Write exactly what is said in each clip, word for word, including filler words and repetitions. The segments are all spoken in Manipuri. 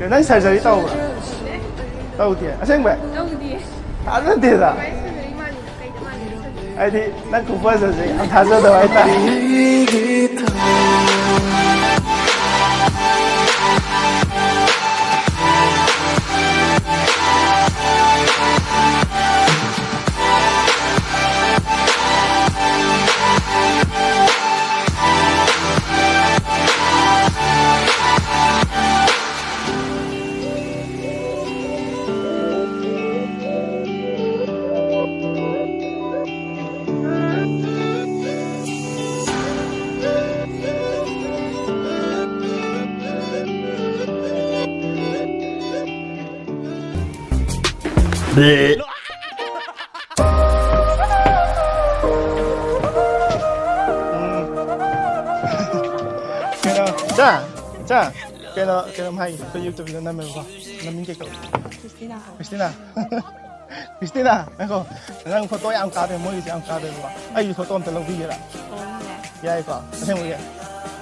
ꯅꯪ ꯁꯔꯖꯔꯤ ꯇꯧꯕ꯭ꯔꯥ? ꯇꯧꯗꯦ꯫ ꯑꯁꯦꯡꯕꯩ? ꯇꯧꯗꯤꯌꯦ꯫ ꯊꯥꯖꯗꯦꯗ꯫ ꯀꯃꯥꯏꯅ ꯁꯔꯖꯔꯤ ꯃꯥꯜꯂꯤꯅꯣ? ꯀꯩꯗ ꯃꯥꯜꯂꯤꯅꯣ ꯁꯔꯖꯔꯤ? ꯍꯥꯏꯗꯤ ꯅꯪ ꯈꯨꯐꯖꯁꯦ ꯌꯥꯝ ꯊꯥꯖꯗꯕ ꯍꯥꯏꯇꯥꯔꯦ꯫ ꯎꯝ꯫ ꯀꯩꯅꯣ, ꯏꯆꯥ, ꯏꯆꯥ, ꯀꯩꯅꯣ, ꯀꯩꯅꯣꯝ ꯍꯥꯏꯒꯦ꯫ ꯑꯩꯈꯣꯏ YouTube video ꯅꯝꯃꯦꯕꯀꯣ꯫ ꯅꯃꯤꯡ ꯀꯩ ꯀꯧꯏ? ꯈ꯭ꯔꯤꯁꯇꯤꯅꯥ꯫ ꯈ꯭ꯔꯤꯁꯇꯤꯅꯥ? ꯈ꯭ꯔꯤꯁꯇꯤꯅꯥ, ꯉꯥꯏꯈꯣ꯫ ꯅꯪ ꯐꯣꯇꯣ ꯌꯥꯝ ꯀꯥꯞꯄꯦ, ꯃꯣꯏꯒꯤꯁꯦ ꯌꯥꯝ ꯀꯥꯞꯄꯦꯕꯀꯣ꯫ ꯑꯩꯒꯤ ꯐꯣꯇꯣ ꯑꯝꯇ ꯂꯧꯕꯤꯒꯦꯔꯥ? ꯑꯣ, ꯌꯥꯏ꯫ ꯌꯥꯏꯀꯣ? ꯑꯁꯦꯡꯕꯒꯤ?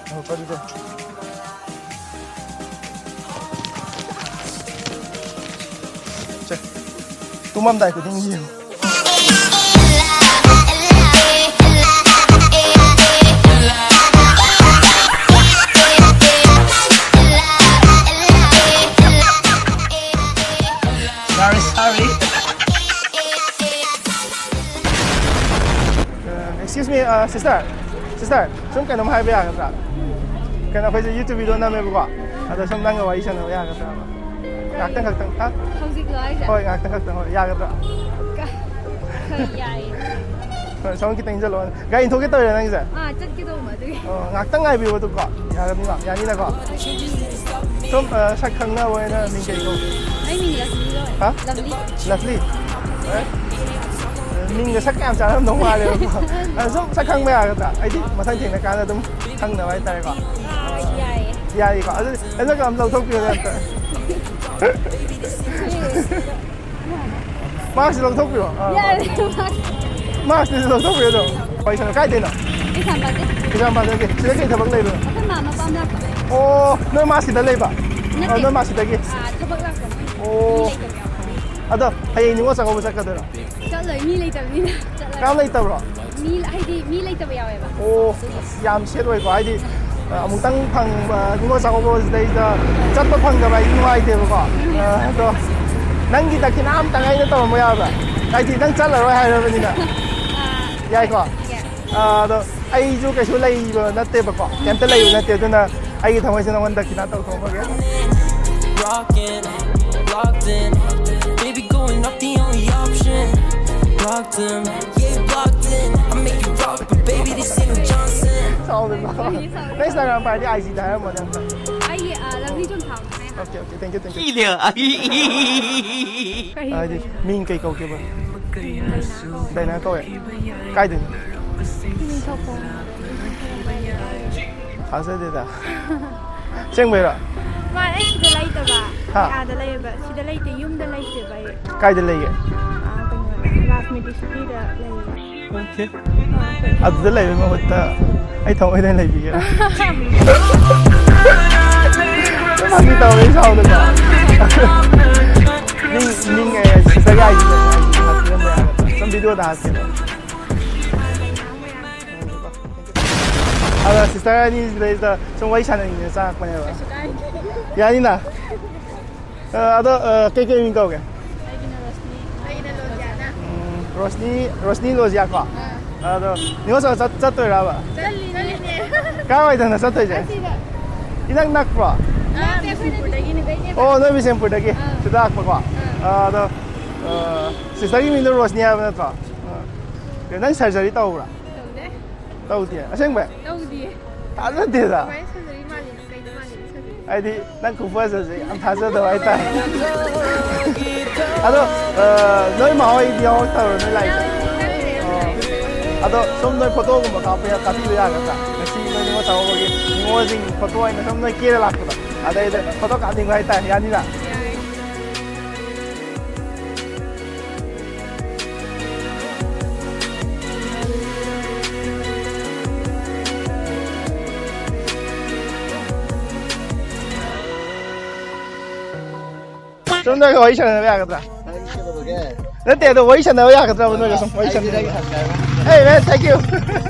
ꯉꯥꯏꯈꯣꯀꯣ ꯑꯗꯨꯗꯤ꯫ ꯁꯦ, ꯇꯨꯝꯃꯝꯗꯥꯏ ꯈꯨꯗꯤꯡꯒꯤ ꯌꯦꯡꯉꯨ꯫ Sorry, sorry. ꯑ, excuse me, ꯑ, sister, sister, ꯁꯨꯝ ꯀꯩꯅꯣꯝ ꯍꯥꯏꯕ ꯌꯥꯒꯗ꯭ꯔꯥ? ꯀꯩꯅꯣ, ꯑꯩꯈꯣꯏꯁꯦ YouTube video ꯅꯝꯃꯦꯕꯀꯣ, ꯑꯗꯣ ꯁꯨꯝ ꯅꯪꯒ ꯋꯥꯔꯤ ꯁꯥꯟꯅꯕ ꯌꯥꯒꯗ꯭ꯔꯥ? ꯉꯥꯛꯇꯪ ꯈꯛꯇꯪ, ꯍꯥ? ꯍꯧꯖꯤꯛꯂꯣ ꯍꯥꯏꯁꯦ? ꯍꯣꯏ, ꯉꯥꯛꯇꯪ ꯈꯛꯇꯪ, ꯍꯣꯏ, ꯌꯥꯒꯗ꯭ꯔꯥ? ꯀ-, ꯍꯣꯏ, ꯌꯥꯏꯌꯦ꯫ ꯍꯣꯏ, ꯁꯣꯝ ꯈꯤꯇꯪ ꯏꯟꯁꯤꯜꯂꯣ꯫ ꯒꯥꯔꯤ ꯊꯧꯒꯦ ꯇꯧꯔꯤꯔꯣ ꯅꯪꯒꯤꯁꯦ? ꯑꯥ, ꯆꯠꯀꯦ ꯇꯧꯕ ꯑꯗꯨꯒꯤ꯫ ꯑꯣ, ꯉꯥꯛꯇꯪ ꯉꯥꯏꯕꯤꯌꯣ ꯑꯗꯨꯀꯣ꯫ ꯌꯥꯒꯅꯤꯀꯣ? ꯌꯥꯅꯤꯅꯀꯣ? ꯁꯨꯝ, ꯑ, ꯁꯛ ꯈꯪꯅꯕ ꯑꯣꯏꯅ ꯃꯤꯡ ꯀꯩ ꯀꯧ? ꯑꯩ ꯃꯤꯡ ꯂꯛꯁꯃꯤ ꯀꯧꯋꯦ꯫ ꯍꯥ? ꯂꯛꯁꯃꯤ꯫ ꯂꯛꯁꯃꯤ? ꯑꯦ? ꯃꯤꯡꯒ ꯁꯛꯀ ꯌꯥꯝ ꯆꯥꯔꯝꯗꯧ ꯃꯥꯜꯂꯦꯕꯀꯣ꯫ ꯑꯗꯣ ꯁꯨꯝ ꯁꯛ ꯈꯪꯕ ꯌꯥꯒꯗ꯭ꯔꯥ? ꯑꯩꯗꯤ ꯃꯊꯪ ꯊꯦꯡꯅ ꯀꯥꯟꯗ ꯑꯗꯨꯝ ꯈꯪꯅꯕ ꯍꯥꯏꯇꯥꯔꯦꯀꯣ꯫ ꯑꯥ, ꯌꯥꯏꯌꯦ꯫ ꯌꯥꯏꯌꯦꯀꯣ? ꯑꯗꯨꯗꯤ ꯑꯩꯅ ꯑꯝꯇ ꯂꯧꯊꯣꯛꯄꯤꯌꯣꯅꯦ ꯑꯝꯇ꯫ ꯃꯥꯁꯤ ꯂꯧꯊꯣꯛꯄꯤꯔꯣ꯫ ꯑꯥ꯫ ꯌꯥꯔꯦ, ꯃꯥꯁꯤ꯫ ꯃꯥꯁꯤ ꯂꯧꯊꯣꯛꯄꯤꯔꯣ ꯑꯗꯨꯝ꯫ ꯋꯥꯔꯤ ꯁꯥꯟꯅ ꯀꯥꯏꯗꯩꯅꯣ? ꯀꯩꯁꯥꯝꯄꯥꯠꯇꯩ꯫ ꯀꯩꯁꯥꯝꯄꯥꯠꯇꯒꯤ꯫ ꯁꯤꯗ ꯀꯩ ꯊꯕꯛ ꯂꯩꯕꯅꯣ? ꯑꯩꯈꯣꯏ ꯃꯥ ꯃꯄꯥꯝ ꯂꯥꯛꯄ꯫ ꯑꯣ, ꯅꯣꯏ ꯃꯥ ꯁꯤꯗ ꯂꯩꯕ? ꯑꯣ, ꯅꯣꯏ ꯃꯥꯁꯤꯗꯒꯤ? ꯑꯥ, ꯊꯕꯛ ꯂꯥꯛꯄ ꯃꯣꯏ꯫ ꯑꯣ꯫ ꯃꯤ ꯂꯩꯇꯕ ꯌꯥꯎꯕ꯫ ꯑꯗꯣ ꯍꯌꯦꯡ ꯅꯤꯉꯣꯜ ꯆꯥꯛꯀꯧꯕ ꯆꯠꯀꯗꯣꯏꯔꯣ? ꯆꯠꯂꯣꯏ, ꯃꯤ ꯂꯩꯇꯕꯅꯤꯅ ꯆꯠꯂꯣꯏ꯫ ꯀꯅꯥꯝ ꯂꯩꯇꯕ꯭ꯔꯣ? ꯃꯤ, ꯍꯥꯏꯗꯤ ꯃꯤ ꯂꯩꯇꯕ ꯌꯥꯎꯋꯦꯕ꯫ ꯑꯣ, ꯑꯁ, ꯌꯥꯝ ꯁꯦꯠ ꯑꯣꯏꯀꯣ, ꯍꯥꯏꯗꯤ, ꯑ, ꯑꯃꯨꯛꯇꯪ ꯐꯪꯕ ꯅꯤꯉꯣꯜ ꯆꯥꯛꯀꯧꯕꯁꯤꯗꯩꯗ ꯆꯠꯄ ꯐꯪꯗꯕ ꯍꯥꯏꯗꯤ ꯅꯨꯡꯉꯥꯏꯇꯦꯕꯀꯣ꯫ ꯑ, ꯑꯗꯣ ꯅꯪꯒꯤ ꯗꯈꯤꯅꯥ ꯑꯝꯇꯪ ꯑꯩꯅ ꯇꯧꯔꯝꯕ ꯌꯥꯕ꯭ꯔꯥ? ꯍꯥꯏꯗꯤ ꯅꯪ ꯆꯠꯂꯔꯣꯏ ꯍꯥꯏꯔꯕꯅꯤꯅ꯫ ꯑꯥ, ꯌꯥꯏꯀꯣ? ꯌꯥꯏ꯫ ꯑ, ꯑꯗꯣ ꯑꯩꯁꯨ ꯀꯩꯁꯨ ꯂꯩꯕ ꯅꯠꯇꯦꯕꯀꯣ, ꯀꯩꯝꯇ ꯂꯩꯕ ꯅꯠꯇꯦ, ꯑꯗꯨꯅ ꯑꯩꯒꯤ ꯊꯃꯣꯏꯁꯦ ꯅꯉꯣꯟꯗ ꯗꯈꯤꯅꯥ ꯇꯧꯊꯣꯛꯑꯝꯃꯒꯦ꯫ Rockin', locked in. Baby, going up the only option. Blocked him, yeah, blocked in. I make you rock, but baby, this ain't no Johnson. ꯁꯥꯎꯗꯅ꯫ ꯅꯪ Instagram ꯄꯥꯏꯔꯗꯤ IG ꯗ ꯍꯥꯏꯔꯝꯃꯣꯅꯦ ꯑꯝꯇ꯫ ꯑꯩꯒꯤ, ꯑ, ꯂꯚꯂꯤ ꯆꯣꯡꯊꯥꯝ ꯍꯥꯏꯅ꯫ Okay, okay, thank you, thank you꯫ ꯀꯔꯤ? ꯍꯥꯏꯗꯤ ꯃꯤꯡ ꯀꯩ ꯀꯧꯒꯦꯕ? ꯗꯥꯏꯅꯥ ꯀꯧꯋꯦ꯫ ꯀꯥꯏꯗꯩꯅꯣ? ꯊꯥꯖꯗꯦꯗ꯫ ꯑꯁꯦꯡꯕꯩꯔꯣ? ꯃꯥ, ꯑꯩ ꯁꯤꯗ ꯂꯩꯇꯕ꯫ ꯍꯥ? ꯑꯩ ꯑꯥꯗ ꯂꯩꯌꯦꯕ꯫ ꯁꯤꯗ ꯂꯩꯇꯦ, ꯌꯨꯝꯗ ꯂꯩꯇꯦꯕ ꯑꯩ꯫ ꯀꯥꯏꯗ ꯂꯩꯒꯦ? ꯑꯥ, ꯀꯩꯅꯣ, ꯔꯥꯖꯅꯤꯇꯤ ꯁꯤꯇꯤꯗ ꯂꯩꯌꯦ꯫ ꯑꯣꯀꯦ꯫ ꯑꯗꯨꯗ ꯂꯩꯕꯩ ꯃꯍꯨꯠꯇ ꯑꯩ ꯊꯃꯣꯏꯗ ꯂꯩꯕꯤꯒꯦꯔꯥ? ꯐꯥꯒꯤ ꯇꯧꯕꯅꯤ, ꯁꯥꯎꯗꯀꯣ꯫ ꯃꯤꯡ, ꯃꯤꯡ, ꯑꯦ, sister ꯒꯤ IG ꯗ, IG ꯗ ꯍꯥꯞꯄꯤꯔꯝꯕ ꯌꯥꯒꯗ꯭ꯔꯥ? ꯁꯨꯝ video ꯗ ꯍꯥꯞꯀꯦ꯫ ꯑꯗ sister ꯑꯅꯤꯁꯤꯗꯩꯗ ꯁꯨꯝ ꯋꯥꯔꯤ ꯁꯥꯟꯅꯅꯤꯡꯗꯅ ꯆꯪꯉꯛꯄꯅꯦꯕ꯫ ꯌꯥꯅꯤꯅ? ꯑ, ꯑꯗꯣ, ꯑ, ꯀꯩꯀꯩ ꯃꯤꯡ ꯀꯧꯒꯦ? ꯑꯩꯒꯤꯅ ꯔꯣꯁꯅꯤ꯫ ꯑꯩꯒꯤꯅ ꯂꯣꯖꯤꯌꯥꯅ꯫ ꯎꯝ, ꯔꯣꯁꯅꯤ, ꯔꯣꯁꯅꯤ ꯂꯣꯖꯤꯌꯥ ꯀꯣ? ꯑꯥ꯫ ꯑꯗꯣ ꯅꯤꯉꯣꯜ ꯆꯥꯛꯀꯧꯕ ꯆꯠ-, ꯆꯠꯇꯣꯏꯔꯕ? ꯆꯠꯂꯤꯅꯦ꯫ ꯀꯥꯏꯋꯥꯏꯗꯅꯣ ꯆꯠꯇꯣꯏꯁꯦ? ꯑꯁꯤꯗ꯫ ꯏꯅꯛ ꯅꯛꯄ꯭ꯔꯣ? ꯑꯥ, ꯕꯤꯁꯦꯝꯄꯨꯔꯗꯒꯤꯅꯦ꯫ ꯑꯣ, ꯅꯣꯏ ꯕꯤꯁꯦꯝꯄꯨꯔꯗꯒꯤ ꯑꯥ꯫ ꯁꯤꯗ ꯂꯥꯛꯄꯀꯣ? ꯑꯥ꯫ ꯑ, ꯑꯗꯣ, ꯑ, sister ꯒꯤ ꯃꯤꯡꯗꯣ ꯔꯣꯁꯅꯤ ꯍꯥꯏꯕ ꯅꯠꯇ꯭ꯔꯣ? ꯑ꯫ ꯀꯩꯅꯣ, ꯅꯪ surgery ꯇꯧꯕ꯭ꯔꯥ? ꯇꯧꯗꯦ꯫ ꯇꯧꯗꯦ? ꯑꯁꯦꯡꯕꯩ? ꯇꯧꯗꯤꯌꯦ꯫ ꯊꯥꯖꯗꯦꯗ꯫ ꯀꯃꯥꯏꯅ surgery ꯃꯥꯜꯂꯤꯅꯣ? ꯀꯩꯗ ꯃꯥꯜꯂꯤꯅꯣ surgery? ꯍꯥꯏꯗꯤ ꯅꯪ ꯈꯨꯐꯖꯁꯦ ꯌꯥꯝ ꯊꯥꯖꯗꯕ ꯍꯥꯏꯇꯥꯔꯦ꯫ ꯑꯗꯣ, ꯑ, ꯅꯣꯏ ꯃꯥ ꯍꯣꯏꯗꯤ ꯌꯥꯎꯔꯛꯇꯕ꯭ꯔꯣ ꯅꯣꯏ ꯂꯥꯛꯏꯗꯣ? ꯌꯥꯎꯔꯛꯇꯦ꯫ ꯑꯣ꯫ ꯑꯗꯣ ꯁꯨꯝ ꯅꯣꯏ ꯐꯣꯇꯣꯒꯨꯝꯕ ꯀꯥꯞꯄ ꯌꯥ-, ꯀꯥꯞꯄꯤꯕ ꯌꯥꯒꯗ꯭ꯔꯥ? ꯉꯁꯤ ꯅꯣꯏ ꯅꯤꯉꯣꯜ ꯆꯥꯛꯀꯧꯕꯒꯤ ꯅꯤꯉꯣꯜꯁꯤꯡ ꯐꯣꯇꯣ ꯑꯣꯏꯅ ꯁꯨꯝ ꯅꯣꯏ ꯀꯦꯔ ꯂꯥꯛꯄꯗꯣ꯫ ꯑꯗꯩꯗ ꯐꯣꯇꯣ ꯀꯥꯞꯅꯤꯡꯕ ꯍꯥꯏꯇꯥꯔꯦ꯫ ꯌꯥꯅꯤꯅ? ꯌꯥꯏ꯫ ꯁꯨꯝ ꯅꯣꯏꯒ ꯋꯥꯔꯤ ꯁꯥꯟꯅꯕ ꯌꯥꯒꯗ꯭ꯔꯥ? ꯅꯪ ꯀꯩꯗꯧꯔꯒꯦ? ꯅꯠꯇꯦ, ꯑꯗꯣ ꯋꯥꯔꯤ ꯁꯥꯟꯅꯕ ꯌꯥꯒꯗ꯭ꯔꯕ ꯅꯣꯏꯒ ꯁꯨꯝ ꯋꯥꯔꯤ ꯑꯩꯗꯤ ꯁꯥꯟꯅꯕ? ꯅꯪꯒꯤ ꯍꯪꯒꯥꯏꯕ ꯍꯪꯒꯥꯏꯕ. Hey man, thank you.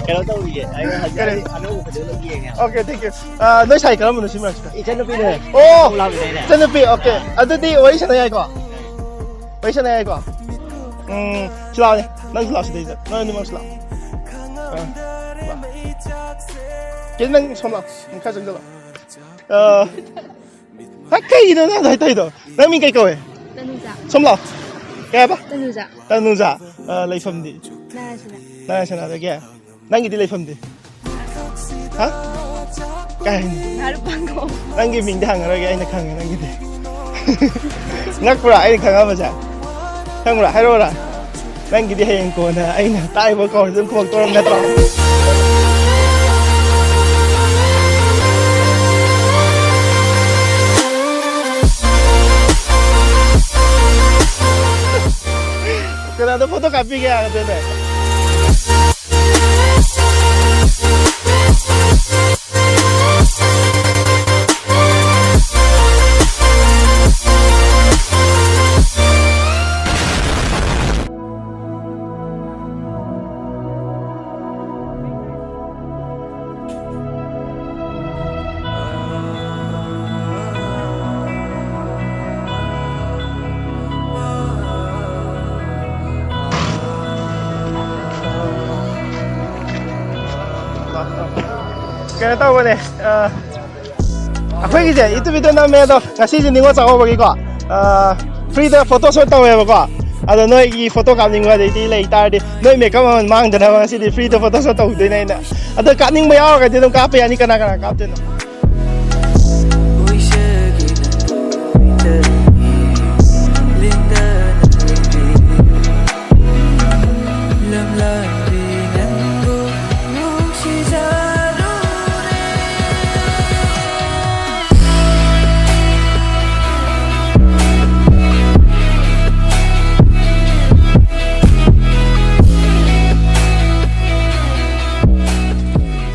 ꯀꯩꯅꯣ ꯇꯧꯔꯤꯌꯦ, ꯑꯩ ꯍꯧꯖꯤꯛ ꯀꯔꯤ? ꯑꯅꯧꯕ ꯐꯖꯅ ꯌꯦꯡꯉꯦ. Okay, thank you. ꯑꯥ, ꯅꯣꯏ ꯁꯥꯏ ꯀꯔꯝꯕꯅꯣ ꯁꯤ ꯃꯔꯛꯁꯤꯗ? ꯏꯆꯟꯅꯨꯄꯤꯅꯦ. ꯑꯣ! ꯂꯥꯛꯃꯤꯟꯅꯩꯅꯦ. ꯏꯆꯟꯅꯨꯄꯤ, okay. ꯑꯗꯨꯗꯤ ꯋꯥꯔꯤ ꯁꯥꯟꯅ ꯌꯥꯏꯀꯣ? ꯋꯥꯔꯤ ꯁꯥꯟꯅ ꯌꯥꯏꯀꯣ? ꯎꯝ, ꯁꯤ ꯂꯥꯛꯑꯣꯅꯦ. ꯅꯪꯁꯨ ꯂꯥꯛꯑꯣ ꯁꯤꯗꯩꯗ. ꯅꯣꯏ ꯑꯅꯤꯃꯛꯁꯨ ꯂꯥꯛꯑꯣ. ꯑꯥ, ꯂꯥꯛꯑꯣ. ꯀꯩꯅꯣ ꯅꯪ ꯁꯣꯝ ꯂꯥꯛꯑꯣ. ꯈꯔ ꯆꯪꯁꯤꯜꯂꯣ. ꯑꯥ, ꯍꯥ, ꯀꯩꯒꯤꯅꯣ ꯅꯪ ꯑꯗꯨꯃꯥꯏ ꯇꯧꯔꯤꯗꯣ? ꯅꯪ ꯃꯤꯡ ꯀꯩ ꯀꯧꯋꯦ? ꯇꯅꯨꯖꯥ꯫ ꯁꯣꯝ ꯂꯥꯛꯑꯣ. ꯀꯩ ꯍꯥꯏꯕ? ꯇꯅꯨꯖꯥ꯫ ꯇꯅꯨꯖꯥ꯫ ꯑ, ꯂꯩꯐꯝꯗꯤ? ꯅꯥꯔꯥꯁꯅꯥ꯫ ꯅꯥꯔꯥꯁꯅꯥꯗꯒꯤ? ꯅꯪꯒꯤꯗꯤ ꯂꯩꯐꯝꯗꯤ? ꯍꯥ? ꯀꯥꯏ ꯍꯥꯏꯅꯤ? ꯅꯥꯔꯨꯄꯥꯡꯈꯣ꯫ ꯅꯪꯒꯤ ꯃꯤꯡꯗꯤ ꯍꯪꯉꯔꯣꯏꯒꯦ, ꯑꯩꯅ ꯈꯪꯉꯦ ꯅꯪꯒꯤꯗꯤ꯫ ꯉꯛꯄ꯭ꯔꯥ ꯑꯩꯅ ꯈꯪꯉꯝꯕꯁꯦ? ꯈꯪꯕ꯭ꯔꯥ? ꯍꯥꯏꯔꯛꯑꯣꯔꯥ? ꯅꯪꯒꯤꯗꯤ ꯍꯌꯦꯡ ꯀꯣꯟꯅ ꯑꯩꯅ ꯇꯥꯛꯏꯕ ꯀꯧꯔꯗꯤ ꯑꯗꯨꯝ ꯈꯨꯝꯃꯛꯇꯧꯔꯕ ꯅꯠꯇ꯭ꯔꯣ? ꯀꯅꯥꯗ ꯐꯣꯇꯣ ꯀꯥꯞꯄꯤꯒꯦ ꯍꯥꯏꯕꯗꯨꯅꯦ? ꯀꯩꯅꯣ ꯇꯧꯕꯅꯦ, ꯑ, ꯑꯩꯈꯣꯏꯒꯤꯁꯦ YouTube video ꯅꯝꯃꯦ, ꯑꯗꯣ ꯉꯁꯤꯁꯦ ꯅꯤꯉꯣꯜ ꯆꯥꯛꯀꯧꯕꯒꯤꯀꯣ, ꯑ, free ꯗ photo shoot ꯇꯧꯋꯦꯕꯀꯣ. ꯑꯗꯣ ꯅꯣꯏꯒꯤ ꯐꯣꯇꯣ ꯀꯥꯞꯅꯤꯡꯕ ꯑꯗꯩꯗꯤ ꯂꯩ ꯇꯥꯔꯗꯤ, ꯅꯣꯏ makeup ꯃꯃꯜ ꯃꯥꯡꯗꯅꯕ ꯉꯁꯤꯗꯤ free ꯗ photo shoot ꯇꯧꯗꯣꯏꯅꯦ ꯑꯩꯅ. ꯑꯗꯣ ꯀꯥꯞꯅꯤꯡꯕ ꯌꯥꯎꯔꯒꯗꯤ ꯑꯗꯨꯝ ꯀꯥꯞꯄ ꯌꯥꯅꯤ꯫ ꯀꯅꯥ ꯀꯅꯥ ꯀꯥꯞꯇꯣꯏꯅꯣ?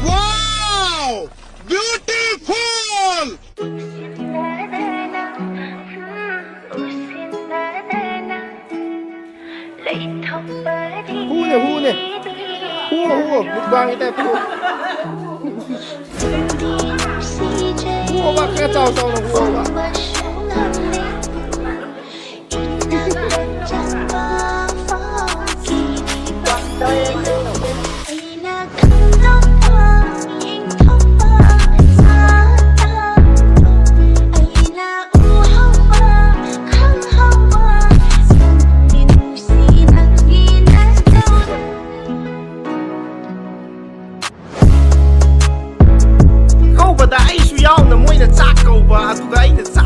Wow! Beautiful! ꯍꯨꯅꯦ, ꯍꯨꯅꯦ꯫ ꯍꯨ, ꯍꯨ, ꯃꯨꯛꯕꯥꯡꯒꯤ ꯇꯥꯏꯞꯇ ꯍꯨ꯫ ꯍꯨꯑꯣꯕ, ꯈꯔ ꯆꯥꯎ ꯆꯥꯎꯅ ꯍꯨꯑꯣꯕ꯫ ꯀꯧꯕꯗ ꯑꯩꯁꯨ ꯌꯥꯎꯅ ꯃꯣꯏꯅ ꯆꯥꯛ ꯀꯧꯕ, ꯑꯗꯨꯒ ꯑꯩꯅ ꯆꯥꯛ